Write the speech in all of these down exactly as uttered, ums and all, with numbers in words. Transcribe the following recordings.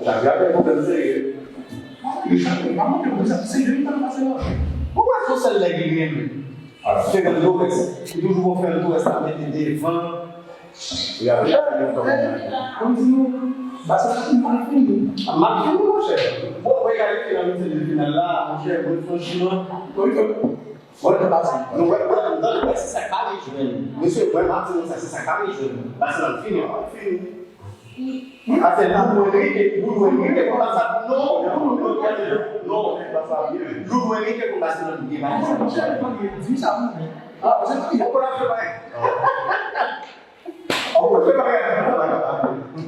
Xavi ap gen pwoblèm serye. Li Xavi pa montre pwoblèm serye li pa nan Barcelone. Ou wè se yon sèl nèg li renmen. Fernando Torres. Li toujou wè Fernando Torres la mete devan. Li ap fè yon kòmantè. Kòm di nou, Barcelone mal fini. Mal fini, monchè. Bon, mwen gade final, final la, monchè, mwen franchman. Bon, nou wè, wè, wè, se sa k pa vle jwenn. Mesye, wè, Martinez, sa, se sa k pa vle jwenn. Barcelone fini, fini. Afè Luis Enrique, Luis Enrique, konn sa, non, non, non, non, Luis Enrique, konn Barcelone, byen, pa sa. Di sa pou mwen. Ah, se fini. On peut la faire. On peut la faire.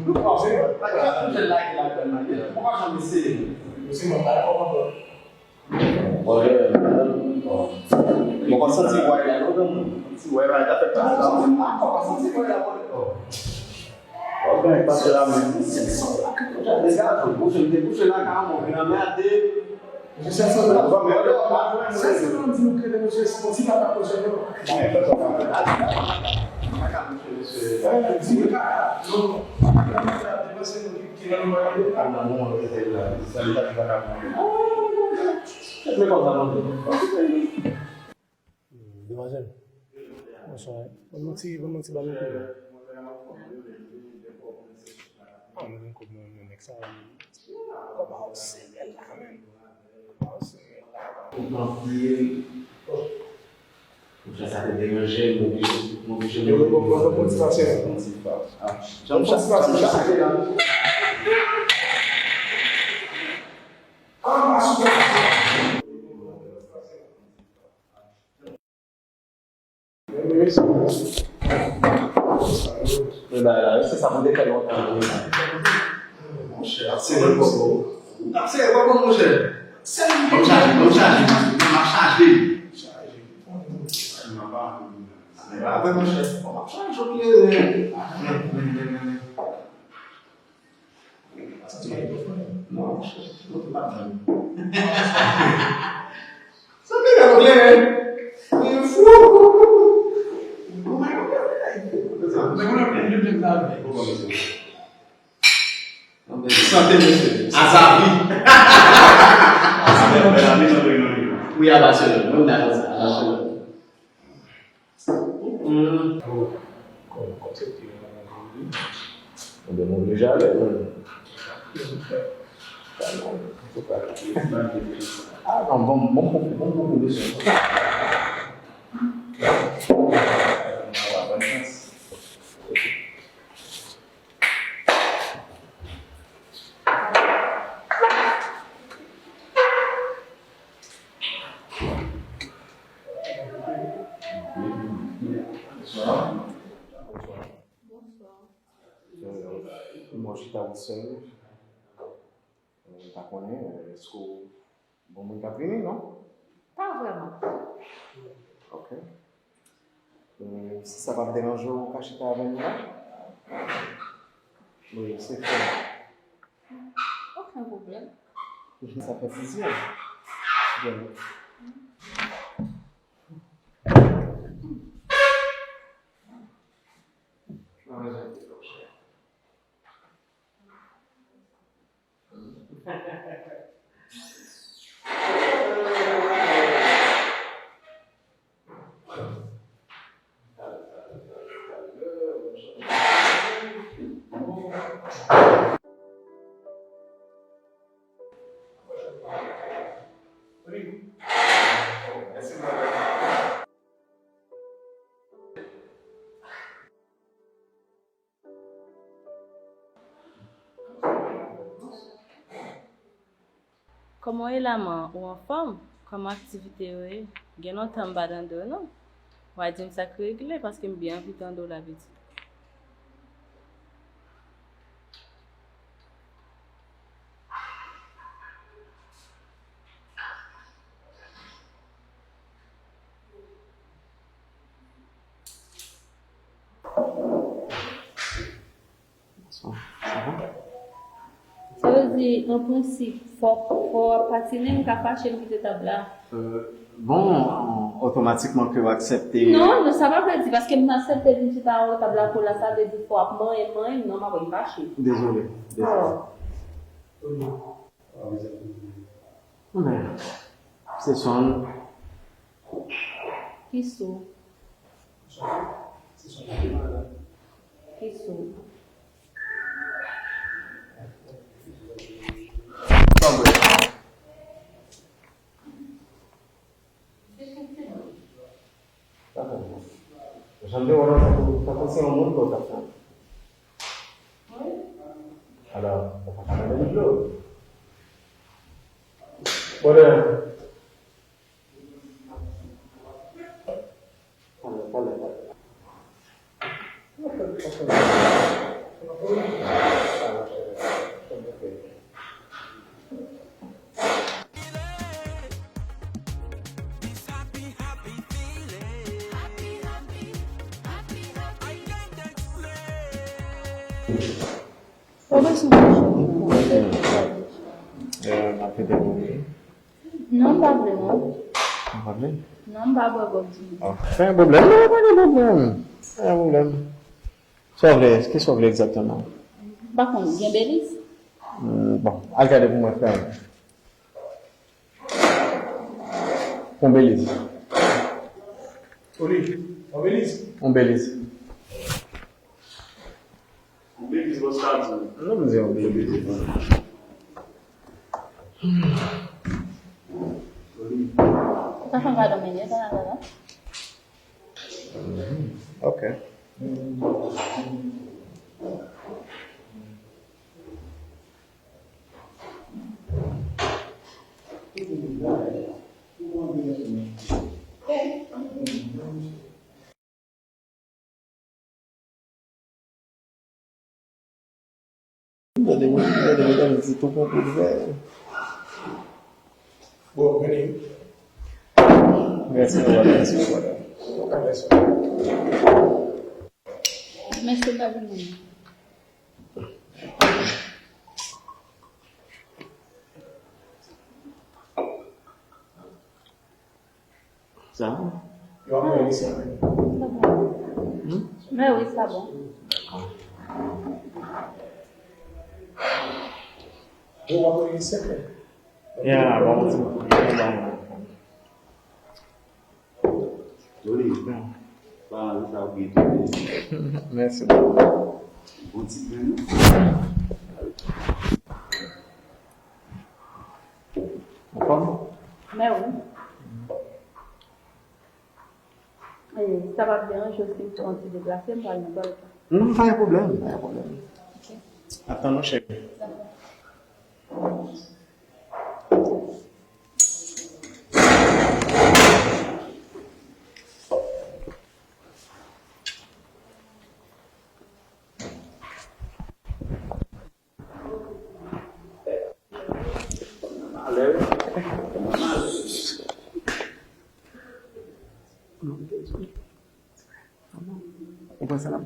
Non, se pa sa, jèn la ki la jèn la. Mwen pa janm eseye. Se mwen, pa konprann. Bon, bon. Bon, konn santi vwa la, non, non. Santi vwa la, ta fè pa sa. Mwen pa santi vwa la, bon. Bon, ben, pase la menm. Mesye Sèl Sèl di nou krede mesye Sèl Sèl di nou. Demwazèl, bonswa. Ban m yon ti, ban m yon ti ba nou koulè. Ah, mwen gen kòb mwen, mwen, nèg sa, kòb a w serye la, men. Kòb a w serye la. Ou konfye. Monchè, sa te deranje m, m oblije, m oblije mete motivasyon. Motivasyon. Ah, jan m chache la. Anba sou. Men bagay la, se sa pou te fè lontan. Monchè, ap sere kòb ou. Ap sere kòb ou, monchè. Ban m chaje, ban m chaje, m ap chaje. Apre, monchè, m ap chaje, ok. Non, monchè, nou pa ban. Sa te fè kleren. Li fou. Sante, mesye. Azavi. Wi, a Barcelone. Mwen dakò sa, a Barcelone. Kòm, kòm se te yon... Ebyen, mwen oblije ale, men. Ah, non, bon, bon, bon, bon, bon, bon, bon. Bonswa. Bonswa. Euh, mwen chita tou sèl. Euh, m pa konnen, euh, èske w gon moun k ap vini, non? Pa vrèman. Ok. Euh, si sa p ap deranje w, w ka chita avè nou la? Wi, se frè. Okenn pwoblèm. Sa fè plezi. Byen. Kòman w ye la, man? Ou anfòm? Kòman aktivite yo ye? Gen lontan m pa tande w, non. W a di m sa k regle, paske m byen anvi tande w la, pitit. Sa vle di, an prensip, fò, fò w ap patine, m ka fache, m kite tab la. Euh, bon, Otomatikman ke w aksepte. Non, non, sa pa vle di, paske m aksepte vin chita anwo tab lakou la, sa vle di fò ap manyen, manyen, non, m ap vin fache. Dezole, dezole. Oh. Men, se son. Ki sou? Ki sou? Jan m te wè w la, tankou, tankou se yon moun ke w t ap tann. Alò, ou pa ka mande m dlo. Brother. Pale, pale, pale. Ou bezwen manje? Euh, m ap fete pou ou. Non, m pa vle, non. Ou pa vle? Non, m pa bwè gwòg dimanch. Ah, pa gen pwoblèm, non, pa gen pwoblèm. Pa gen pwoblèm. Sa w vle, kisa w vle egzakteman? M pa konn, gen beliz? Hmm, bon, al gade pou mwen, frè m. On beliz. Oli, on beliz. On beliz. On beliz, bòs la di. Non, m di on beliz. Sa fè m pa dòmi, sa nan la. Ok. Gade mwen, gade mwen, gade ti tonton pou vè. Bon, vini. Mèsi, mèsi, mèsi. Mèsi, pa vini. Sa? Yo ap mwen lise. Hmm? Men wi, sa bon. Yo ap mwen lise. Ya, ba mwen ti. Joli. Ba, sa ou byen tou. Mèsi bokou. Bon ti grenn. Anfòm? Men wi. E, sa p ap deranje w si m fè yon ti deplase, m pral nan twalèt la. Non, pa gen pwoblèm, pa gen pwoblèm. Ok. Atann ou, cheri. Dakò. Ou pran sa la?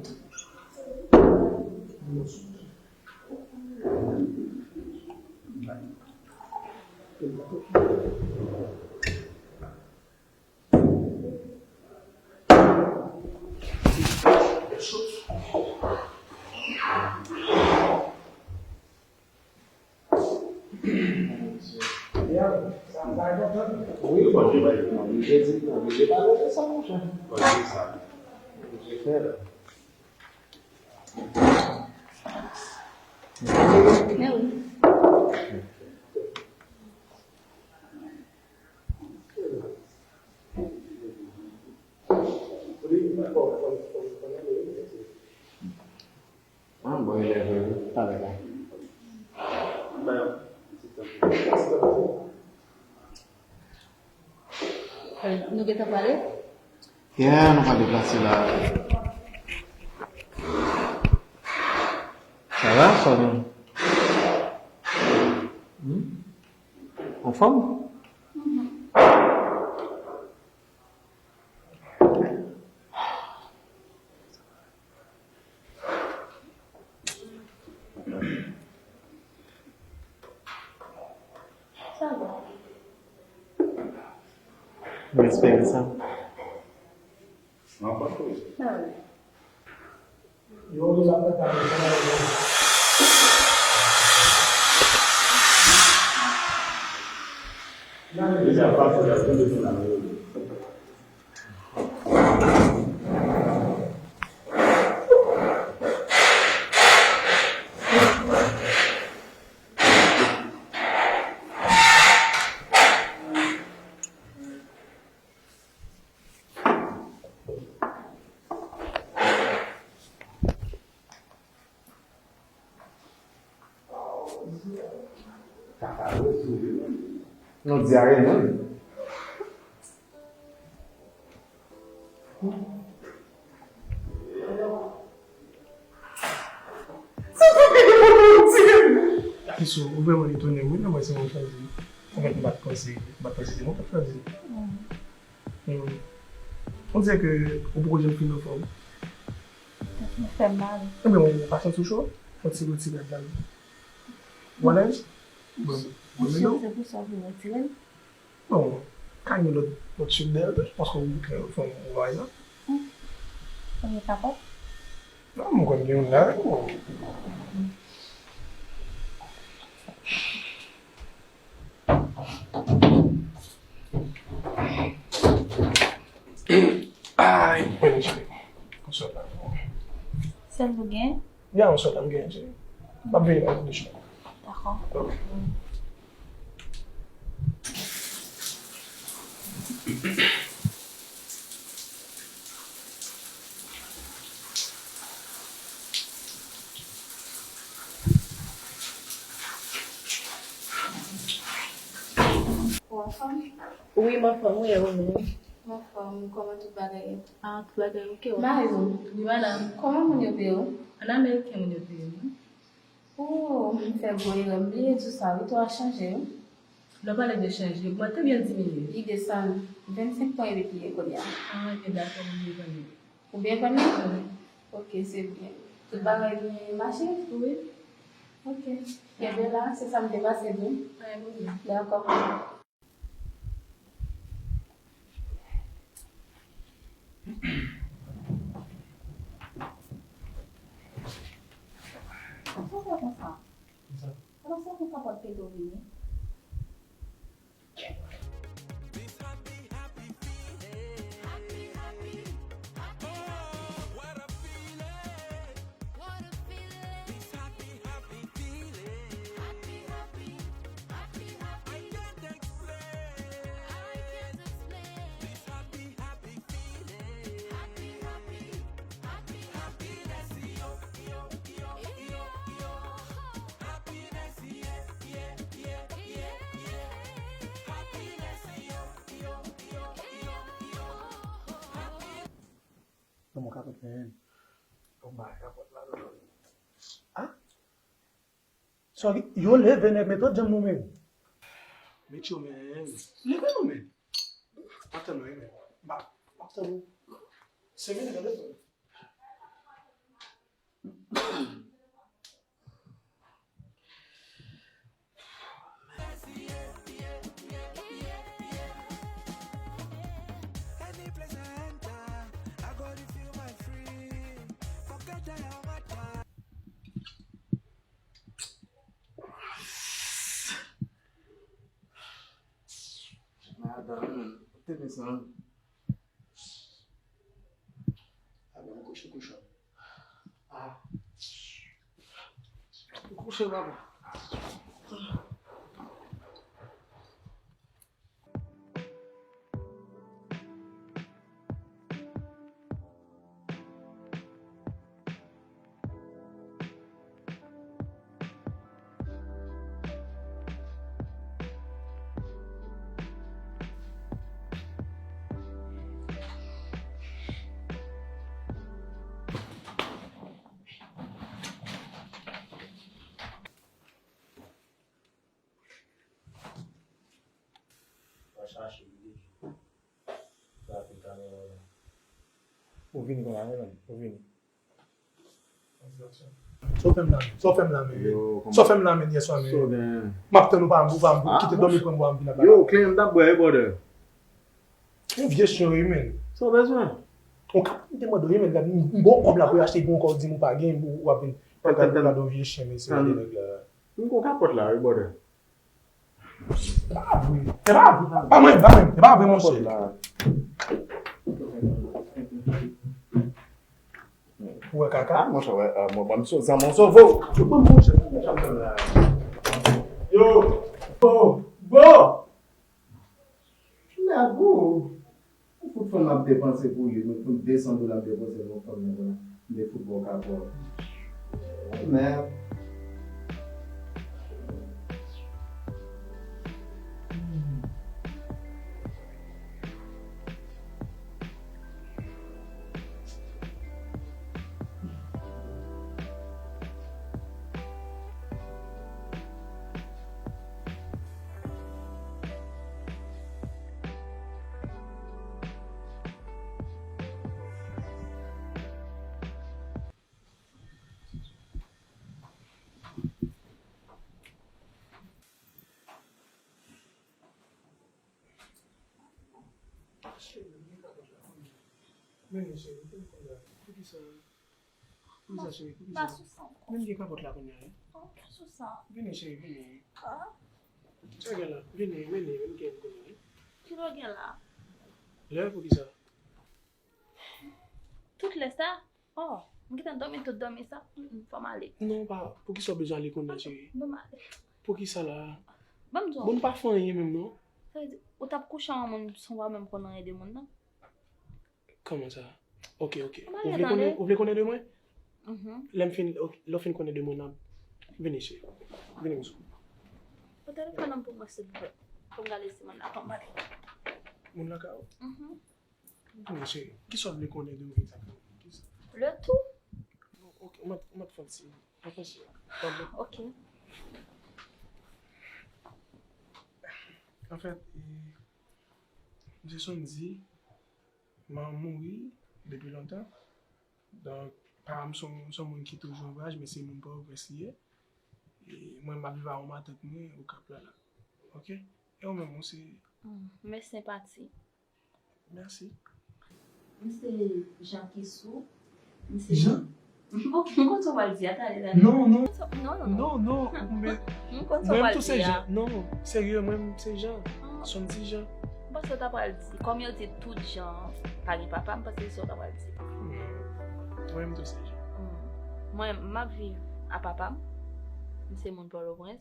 Ah, bon, elèv yo, talè la. Nou gentan pale? Yeah, nou pral deplase la. Sa va, Sòni? Hmm? Anfòm? Sa va. M espere sa. Yo, yo, la, la, la, la, la. Yon dyare menm. Kiso, ou vrèman etone m wi lè m wè se mwen chwazi. Anfèt, m pa t panse, m pa t panse se mwen k ap chwazi. Hmm. On dirè ke ou poko janm fin anfòm. Tèt mwen fè m mal. Ebyen, ou pa santi w cho? Fè ti retire rad la. Ou alèz? Bon, bon, se pou sa w vin retire l? Bon, ka gen lòt, lòt chik dèyè l tou, paske ou fè, ou fè yon bagay la. Hmm. Ou gen kapòt? Non, mwen konn gen youn la, wi. Ay, mwen cheri. Yon sòt la. Sèl ou gen? Ya, yon sòt la m gen, cheri. M ap vini bay kondisyon. Dakò. Ok. Ou anfòm? Wi, m anfòm, wi, e ou menm? M anfòm, kòman tout bagay ye? Ah, tout bagay oke, wi. Mari m. Wi, madanm. Kòman moun yo te ye w? An ameriken moun yo te ye m, wi. Oh, m fè gwo erè, m bliye di w sa, wi, to a chanje, wi. Lè w pale de chanje, mwen te byen diminye. Li desann vennsenk pwen uit li ye kounye a. Ah, ebyen dakò, m byen konnen. Ou byen konnen? Wi. Ok, se byen. Tout bagay byen mache? Wi. Ok. Kenbe la, se sa m te pase di w. Ay, bon. Dakò. Sa fè konsa? Sa. Alò, se pou kapòt pete w vini. Kòman kapòt la ye? Bon, ba kapòt la, non. Ah? Sorry, yo leve nèg, men tout janm nou menm. Met yo, men. Leve nou, men. Atann mwen, men. Ba, atann nou. Senk minit, tande. Madanm, te desann. Avan m kouche, kouche. Ah. Kouche, papa. Va chache li deja. Sa te kanè wè. Ou vini konsa, wi, menm. Ou vini. Sa w fè m la menm? Sa w fè m la menm? Sa w fè m la menm yèswa menm? M ap tann ou pa, ou pa kite dòmi pran m pou m vin ap. Yo, Clem, m t ap bwè, wi, brother. Yon vye chan, wi, menm. Sa w bezwen? Yon kapòt m te mande w, men gad, m gen yon kòb la pou yo achte, gen yon kòb di m ou pa gen, ou ap vin fè gade gade yon vye chen, mesye, gade nèg la. M gen yon kapòt la, wi, brother. E pa vre. E pa vre. Pa mwen, pa mwen. E pa vre, monchè. Ou wè kaka? Ah, monchè, wè, ah, mwen, mwen, mwen, zanmi, mwen sove w. Bon, monchè. Yo! Bon! Bon! Nèg ou! Ou fout fanm ap depanse pou li, mwen fout de san dola m depoze nan fanm nan, vwala. M te fout ba w kapòt. Mèd. Cheri, vini kapòt la kounye a. Vini, cheri, vini kounye a. Poukisa? Poukisa, cheri? Poukisa? Pa sou sa ankò. Vini gen kapòt la kounye a, wi. Oh, pa sou sa. Vini, cheri, vini. Ah. Sa gen la? Vini, vini, vini gen kounye a, wi. Ki lè w gen la? Lè, poukisa? Tout lè sa? Oh, m gentan dòmi tout dòmi sa. Mm, mm, fò m ale. Non, pa, poukisa w bezwen ale kounye a, cheri? Ban m ale. Poukisa la? Ban m di w. Bon, m pa fè anyen menm, non. Sa vle di, ou t ap kouche ak yon moun san w pa menm konn anyen de moun nan? Kòman sa? Ok, ok. Ou vle konnen, ou vle konnen de mwen? Mhm. Lè m fin, ok, lè w fin konnen de mwen nan, vini, cheri. Vini, m sou. Pote telefòn nan pou mwen, silvouplè. Pou m gade si moun la kòman. Moun la ka ou? Mhm. Vini, cheri. Kisa w vle konnen de mwen egzakteman? Kisa? Le tout. Ok, ou mèt, ou mèt fè ti. Ou fè ti. Ok. Anfèt, e, m se Sondy. Manman m mouri depi lontan. Donk, papa m se yon, se yon moun ki toujou an vwayaj, men se moun Pòtoprens li ye. E mwen, m ap viv ak yon matant mwen, Okap la la. Ok? E ou menm, ou se? Hmm, mè senpati. Mèsi. M se Jean Kissou. M se Jean? Ok, m konn sa w pral di a, talè, talè. Non, non. Non, non, non. Non, non, men m tou se Jean. Non, serye, mwen m se Jean. Ah. Sondy Jean. M panse w ta pral di, kòm yo di tout Jean pa gen papa, m panse se sa w ta pral di. Non. Mwen m tou se Jean. Hmm. Mwen, m ap viv a papa m. M se moun Pòtoprens.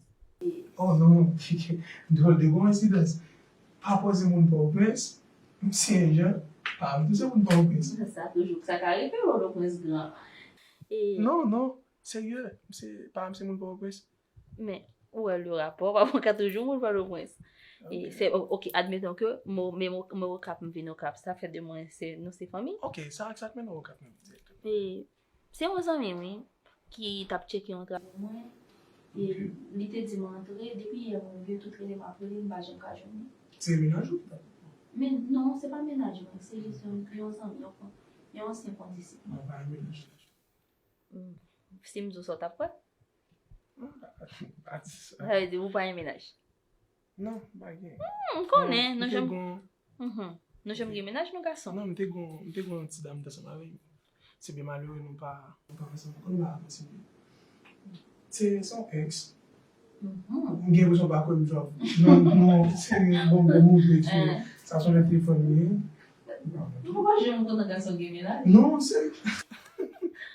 Oh non, dwòl de koyensidans. Papa w se moun Pòtoprens, m se Jean, papa m tou se moun Pòtoprens. Sa toujou, sa ka rive Pòtoprens gran. E non, non, serye, m se, papa m se moun Pòtoprens. Men, ou wè le rapò, papa m ka toujou moun Pòtoprens. E se, o-, ok, admettons que mwen, mwen, mwen Okap, m vin Okap, sa fè de mwen, se, nou se fanmi? Ok, sa, sa k mennen w Okap menm, direktèman? E se yon zanmi m, wi, ki t ap tcheke yon travay pou mwen. E li te di m antre, depi yè mwen rive, tout rele m ap rele, m pa janm ka jwenn li. Se mennaj ou ki t ap? Men non, se pa mennaj mwen, se yon, yon zanmi, yon kon-, yon ansyen kondisip mwen. Mwen pa yon mennaj. Hmm. Si m di w sa, w t ap kwè? Non, pa, pa di sa. Sa vle di ou pa gen mennaj? Non, m pa gen. Hmm, m konnen, nou janm. Mhm. Nou janm gen mennaj, nou gason? Non, m te gon, m te gon ti dam m t ansanm avè l. Se byen malere, nou pa, nou pa ansanm ankò, nou pa avanse byen. Se, se yon ex. Mhm. M gen enpresyon pa kwè m jòf. Non, non, se yon bon, bon move ex, men sa se yon lòt telefòn li ye. Nou pa janm kontan gason gen mennaj? Non, se.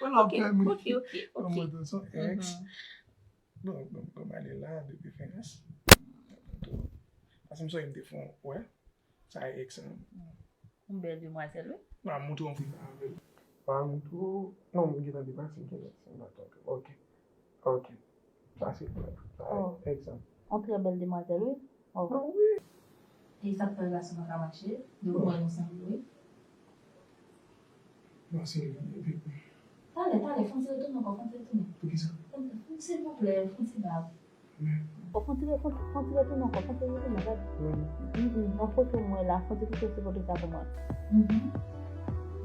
Ok, ok, ok, ok. Mwen se yon ex. Mhm. Bon, bon, bon, m ale la, de preferans. Paske m sonje m te fè yon, wè, sa e ex lan. Yon bèl demwazèl, wi. Mwen ap montre w yon foto avè l. Mwen ap montre w, non, m gentan depase, m gentan, si m pa twonpe. Ok. Ok. Sa se, sa e ex lan. Yon trè bèl demwazèl, wi. Oh. Ah wi. E sa k fè relasyon pa ka mache? Donk, mwen, nou sanble, wi. Bon, se li, epi. Talè, talè, fè yon ti retounen ankò, fè yon ti retounen. Poukisa? Silvouplè, fè yon ti bab. Bon, fè yon ti re-, fè yon ti, fè yon ti retounen ankò, fè yon ti retounen, gad. Mm, mm, yon foto mwen la, fè yon ti klike sou foto sa pou mwen. Mhm.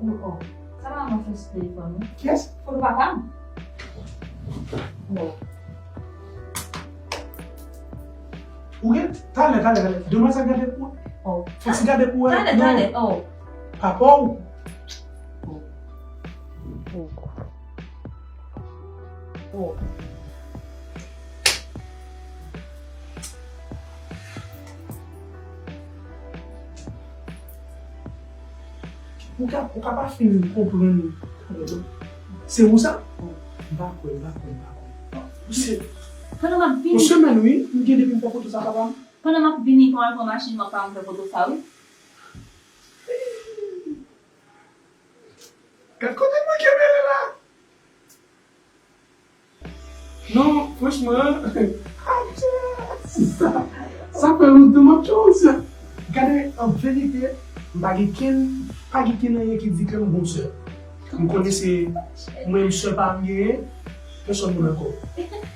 Oh, oh. Sa pa mwen fè sou telefòn, wi. Kiyès? Foto papa m. Bon. Ou gen, talè, talè, talè. Demwazèl gade pou. Oh. Fò ti gade pou wè. Talè, talè. Oh. Papa w. Oh. Ou ka, ou ka pa fin konprann. Se ou sa? M pa kwè, m pa kwè, m pa kwè. Se Pandan m ap vini, yon semèn, wi, m gen depi m fè foto sa, papa. Pandan m ap vini, pou al pran machin, m ap pa m fè foto sa, wi. Gad kote mwen kenbe la. Non, franchman, sa, sa fè lontan m ap tchòw sa. Gade, an verite, m pa gen kenn, pa gen kenn anyen ki di ke m gon sè. M konnen se mwen menm sè pa m genyen, pèsòn moun ankò.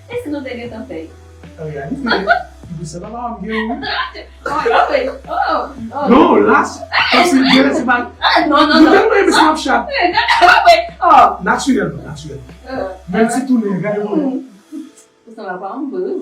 E si nou te gentan fè l? An reyalite, m di se papa m gen wi. Oh, oh, oh, oh. Non, la, se, se, se, se pa. Ah, non, non, nou non. Tèlman renmen Snapchat. Eh, gade, oh, wait, oh. Natirèlman, natirèlman. Euh. Menm ti tounen, gade mwen. Ou sanble ak papa m vre, wi.